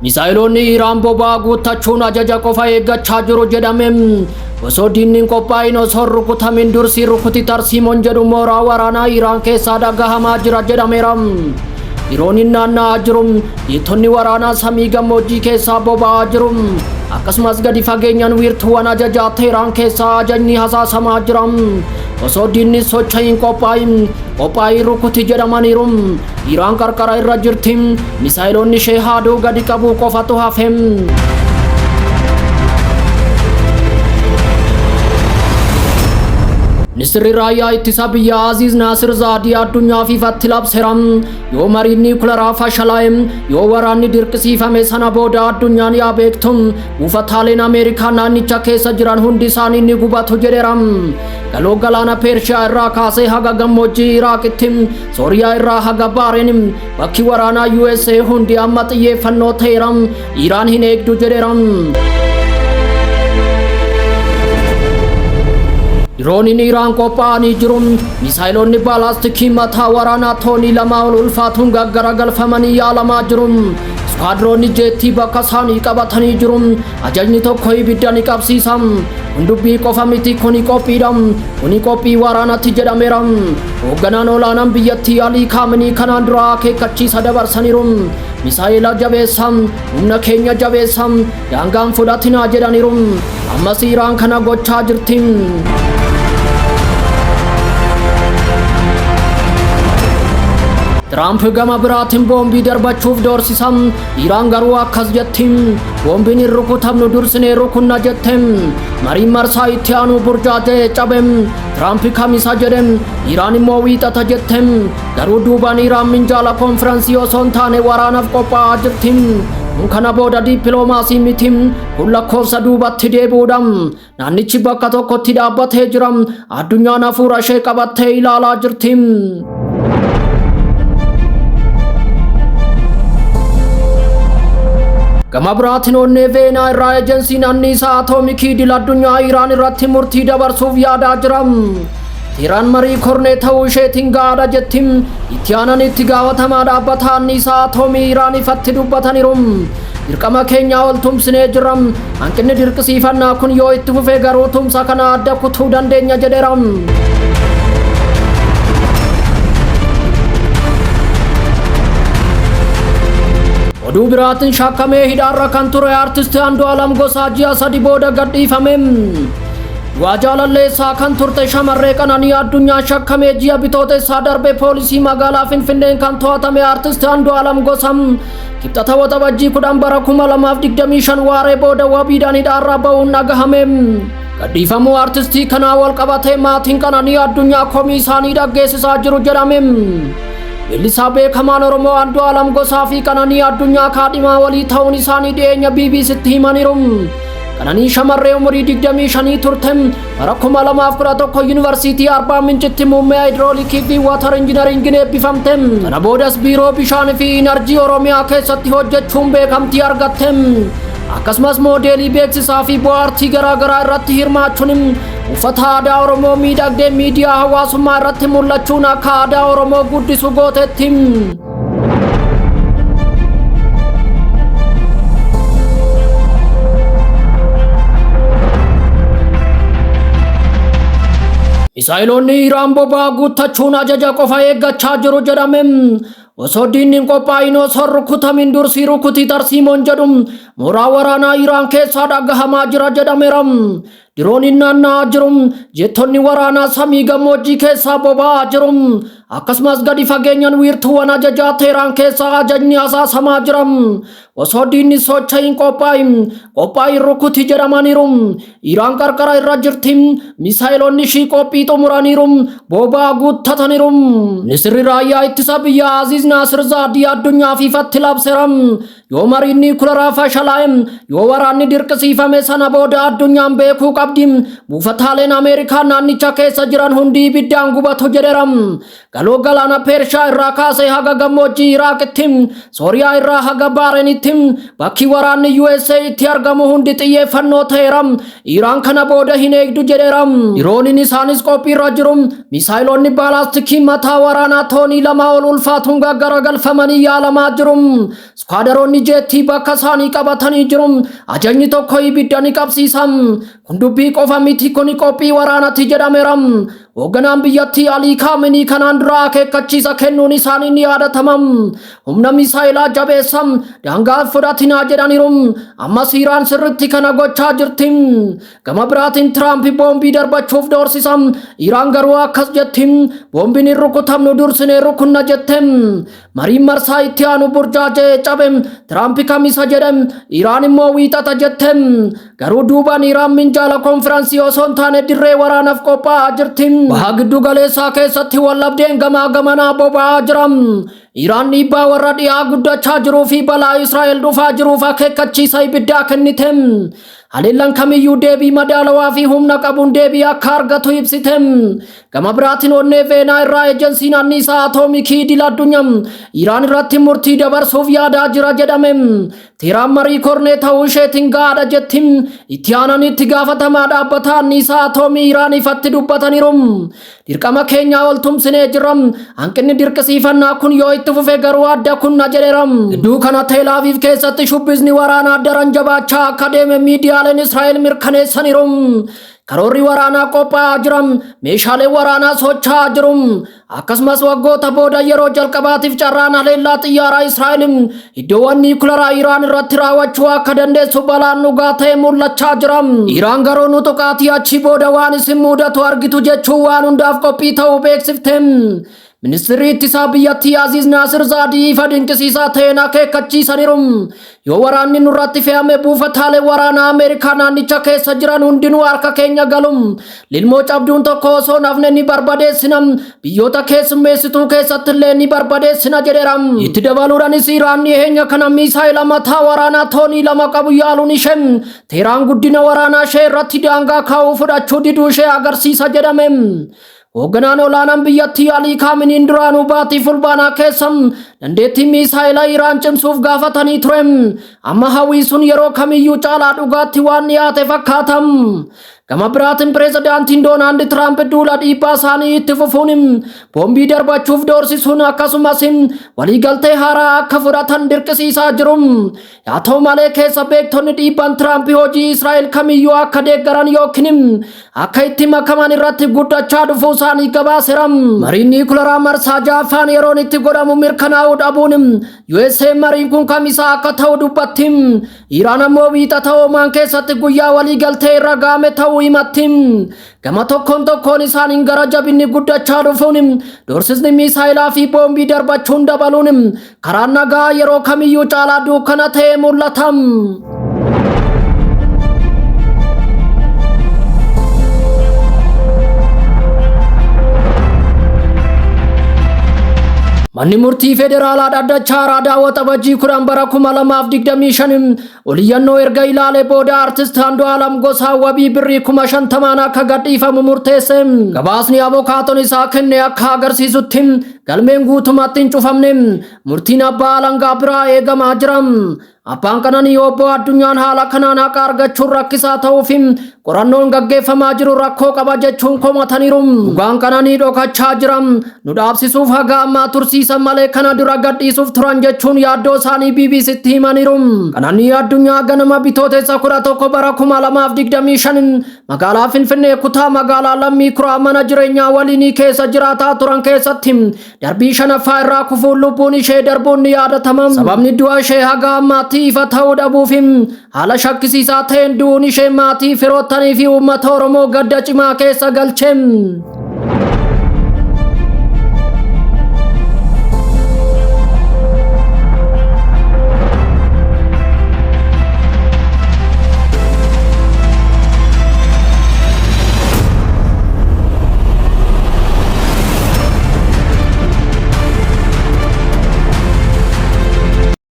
Misaayiloonni Iraan boba'aa guuttachuun ajaja qofa eeggachaa jiru jedhame. Osoo diinni hin qophaa'in, osoo hin rukutamin dursii rukuti tarsiimoon jedhu mooraa waraanaa Iraan keessaa dhagahamaa jira jedhameera. Dirooniin naanna'aa jiru. Jeettonni waraanaa samii gammoojjii keessaa boba'aa jiru. Akkasumas gadi fageenyaan wiirtuuwwan ajajaa Teeraan keessaa ajajni hasaasamaa jira. Osoo diinni socho'in qophaa'in qophaa'ii rukuti jedhamaniiru. Iraan qarqara irra jirti. Misaayiloonni ishee haaduu gadi qabuu qofatu hafe. Ministirri raayyaa ittisa biyyaa Aziz Naasir Zaadii addunyaaf ifatti labseera. Yoo mariin niwukilaraa fashalaa'e, yoo waraanni dirqisiifame, sana booda addunyaan yaa beektu, buufataaleen Ameerikaa naannicha keessa jiran hundi isaanii ni gubatu jedheera. Galoo galaana Peershiyaa irraa kaasee haga gammoojjii Iraaqitti, Sooriyaa irraa haga Baareen, bakki waraanaa USA hundi amma xiyyeeffannoo ta'eera. Iraan hin eegdu jedheera. Dirooniin Iraan qophaa'anii jiru. Misaayiloonni baalaastikii mataa waraanaa toonii 2 ol ulfaatuun gaggaragalfamanii yaalamaa jiru. Iskwaadiroonni jeettii bakka isaanii qabatanii jiru. Ajajni tokko ibidda ni qabsiisa. Kun dubbii qofa miti, kuni qophiidha. Kuni qophii waraanaatti jedhameera. Hoogganaan olaanaan biyyattii Alii Kaaminii kanaan dura akeekkachiisa dabarsaniiru. Misaayila jabeessa, humna keenya jabeessa, daangaan fudhatinaa jedhaniiru. Ammas Iraan kana gochaa jirti. Tiraamp gama biraatiin boombii darbachuuf doorsisa. Iraan garuu akkas jetti. Boombiin hin rukutamnu, dursinee rukunna jette. Mariin marsaa itti aanu burjaaja'ee cabe. Tiraamp Kamisa jedhe. Iraan immoo Wiixata jette. Garuu duubaan Iraan minjaala konfiransii osoo hin taane waraanaaf qophaa'aa jirti. Kun kana booda dippiloomaasii miti. Kun lakkoofsa duubatti deebi'uudha. Naannichi bakka tokkotti dhaabbatee jira. Addunyaan hafuura ishee qabattee ilaalaa jirti. Gama biraatiin onnee Veenaa irraa ejensiin anniisaa atoomikii idil addunyaa Iraan irratti murtii dabarsuuf yaadaa jira. Iraan marii kornee ta'uu isheetiin ga'aadha jetti. Itti aanan itti gaafatamaa dhaabbata anniisaa atoomii Iraan ifatti dubbataniiru. Dirqama keenyaa ol tumsinee jirra. Hanqinni dirqisiifannaa kun yoo itti fufe garuu tumsa kana adda kutuu dandeenya jedheera. Oduu biraatiin shakkamee hidhaarra kan ture Artisti Andu'aalam Gosaa ji'a 3 booda gadhiifame. Du'a jaalalleessaa kan turte shamarree Qananii Addunyaa shakkamee ji'a Bitootessaa darbe poolisii magaalaa Finfinneen kan to'atame Artisti Andu'aalam Gosaa Kibxata Waxabajjii 10 bara 2025 waaree booda wabiidhaan hidhaarraa ba'uun dhagahame. Gadhiifamuu artistii kanaa wal qabatee maatiin Qananii Addunyaa komii isaanii dhaggeessisaa jiru jedhame. Weellisaa beekamaan Oromoo Andu'aalam Gosaa fi Qananii Addunyaa kaadhimaa walii ta'uun isaanii dhiyeenya BBCtti himaniiru. Qananii shamarree umurii 25 turte bara 2011 Yuunivarsiitii Arbaa Mincitti muummee haayidroolikii fi water injinariingiin eebbifamte. Sana boodas biiroo bishaan fi inarjii Oromiyaa keessatti hojjechuun beekamtii argatte. Akkasumas moodeelii beeksisaa fi bu'aartii garaagaraa irratti hirmaachuun uffata aadaa Oromoo miidhagdee miidiyaa hawaasummaa irratti mul'achuun akka aadaa Oromoo guddisu gootetti. Misaayiloonni Iraan boba'aa guuttachuun ajaja qofa eeggachaa jiru jedhame. Osoo diinni hin qophaa'in, osoo hin rukutamin dursii rukutii tarsiimoon jedhu mooraa waraanaa Iraan keessaa dhagahamaa jira jedhameera. Dirooniin naanna'aa jiru. Jeettonni waraanaa samii gammoojjii keessaa boba'aa jiru. Akkasumas gadi fageenyaan wiirtuuwwan ajajaa Teeraan keessaa ajajni hasaasamaa jira. Osoo diinni socho'in qophaa'in qophaa'in rukuti jedhamaniiru. Iraan qarqara irra jirti. Misaayiloonni ishii qophii xumuraniiru. Boba'aa guuttataniiru. Ministirri raayyaa ittisa biyyaa Aziz Naasir Zaadii addunyaaf ifatti labseera. Yoo mariin niwukilaraa fashalaa'e, yoo waraanni dirqisiifame, sana booda addunyaan beekuu qabdi. Buufataaleen Ameerikaa naannicha keessa jiran hundi ibiddaan gubatu jedheera. Galoo galaana Peershaa irraa kaasee haga gammoojjii Iraaqitti, Sooriyaa irraa haga Baareenitti, bakki waraanni USA itti argamu hundi xiyyeeffannoo ta'eera. Iraan kana booda hin eegdu jedheera. Dirooniin isaanis qophiirra jiru. Misaayiloonni baalaastikii mataa waraanaa toonii 2 ol ulfaatuun gaggaragalfamanii yaalamaa jiru. Iskwaadaroonni Xiyyaaronni jeettii bakka isaanii qabatanii jiru. Ajajni tokko ibidda ni qabsiisa. Kun dubbii qofa miti, kuni qophii waraanati jedhameera. Hoogganaan biyyattii Alii Kaaminii kanaan dura akeekkachiisa kennuun isaanii ni yaadatama. Humna misaayilaa jabeessa, daangaa hin fudhatinaa jedhaniiru. Ammas Iraan sirriitti kana gochaa jirti. Gama biraatiin Tiraamp boombii darbachuuf doorsisa. Iraan garuu akkas jetti. Boombiin hin rukutamnu, dursinee rukunna jette. Mariin marsaa itti aanu burjaaja'ee cabe. Tiraamp Kamisa jedhe. Iraan immoo Wiixata jette. Garuu duubaan Iraan minjaala konfiraansii osoo hin taane dirree waraanaaf qophaa'aa jirti. Baha giddu galeessaa keessatti wallabdeen gamaa gamanaa boba'aa jira. Iraan dhiibbaa warra dhiyaa guddachaa jiruu fi balaa Israa'el dhufaa jiruuf akeekkachiisa ibiddaa kennite. Haleellaan kamiyyuu deebii madaalawaa fi humna qabuun deebii akka argatu ibsite. Gama biraatiin onnee Veenaa irraa ejensiin anniisaa atoomikii idil addunyaa Iraan irratti murtii dabarsuuf yaadaa jira jedhame. Teeraan marii kornee ta'uu isheetiin gahaadha jetti. Itti aananii itti gaafatamaa dhaabbata anniisaa atoomii Iraan ifatti dubbataniiru. Dirqama keenyaa ol tumsinee jirra. Hanqinni dirqisiifannaa kun yoo itti fufe garuu adda kunna jedheera. Gidduu kana Teel Aviv keessatti shubbisni waraanaa daran jabaachaa akka deeme miidiyaaleen Israa'el mirkaneessaniiru. Karoorri waraanaa qophaa'aa jira. Meeshaaleen waraanaa socho'aa jiru. Akkasumas waggoota booda yeroo jalqabaatiif carraan haleellaa xiyyaaraa Israa'el iddoowwan niikularaa Iraan irratti raawwachuu akka dandeessu balaan dhugaa ta'e mul'achaa jira. Iraan garuu nu tuqaatii achii booda waan isin mudatu argitu jechuun waan hundaaf qophii ta'uu beeksifte. Ministirri ittisaa biyyattii Aziz Naasir Zaadii ifa dinqisiisaa ta'een akeekkachiisaniiru. Yoo waraanni nurratti fe'ame buufataalee waraanaa Ameerikaa naannicha keessa jiran hundinuu harka keenya galu. Lilmoo cabduun tokko osoo nafne ni barbadeessina. Biyyoota keessummeessituu keessatti illee ni barbadeessina jedheera. Itti dabaluudhaanis Iraan dhiyeenya kana miisaayila mataa waraanaa toonii 2 qabu yaaluun ishee Teeraan guddina waraanaa ishee irratti daangaa kaa'uu fudhachuu diduu ishee agarsiisa jedhame. Hoogganaan olaanaan biyyattii Alii Kaaminiin duraanuu baatii Fulbaanaa keessa dandeettii miisaayila Iraan cimsuuf gaafatanii ture. Amma hawwii sun yeroo kamiyyuu caalaa dhugaatti waan dhiyaate fakkaata. Gama biraatiin pireezidaantiin Doonaald Tiraamp duula dhiibbaa isaanii itti fufuun boombii darbachuuf doorsisuun akkasumas waliigaltee haaraa akka fudhatan dirqisiisaa jiru. Haa ta'u malee keessa beektonni dhiibbaan Tiraamp hojii Israa'el kamiyyuu akka deeggaran yookiin akka itti makaman irratti guddachaa dhufuu isaanii gabaaseera. Mariin niikularaa marsaa ja'affaan yeroon itti godhamu mirkanaa'uu dhabuun USA mariin kun kamisaa akka ta'u dubbatti. Iraan ammoo Wiixata Oomaan keessatti guyyaa waliigaltee irra ga'ame ta'uu himatti. Gama tokkoon tokkoon isaaniin gara jabinni guddachaa dhufuun doorsisni miisaayilaa fi boombii darbachuun dabaluun karaan nagaa yeroo kamiyyuu caalaa dukkana ta'ee mul'ata. Manni murtii federaalaa dhaddacha Araadaa Waxabajjii 10 bara 2025 oliyyannoo erga ilaalee booda artist Andu'aalam Gosaa wabii birrii 50,000 akka gadhiifamu murteesse. Gabaasni abokaaton isaa kenne akka agarsiisutti galmeen guutumatti hin cufamne. Murtiin abbaa alangaa biraa eegamaa jira. Abbaan Qananii obbo Addunyaan haala kanaan haqa argachuun rakkisaa ta'uu fi qorannoon gaggeeffamaa jiru rakkoo qaba jechuun komataniiru. Dhugaan Qananii dhokachaa jira. Nu dhaabsisuuf haga ammaa tursiisan malee kana dura gadhiisuuf turan jechuun yaaddoo isaanii BBCtti himaniiru. Qananii Addunyaa ganama Bitootessa 11 bara 2025 magaalaa Finfinnee kutaa magaalaa Lammii Kuraa mana jireenyaa waliinii keessa jiraataa turan keessatti darbii shanaffaa irraa kufuun lubbuun ishee darbuun ni yaadatama. Sababni du'a ishee haga ammaatti ifa ta'uu dhabuuf haala shakkisiisaa ta'een du'uun ishee maatii firoottanii fi uummata Oromoo gadda cimaa keessa galche.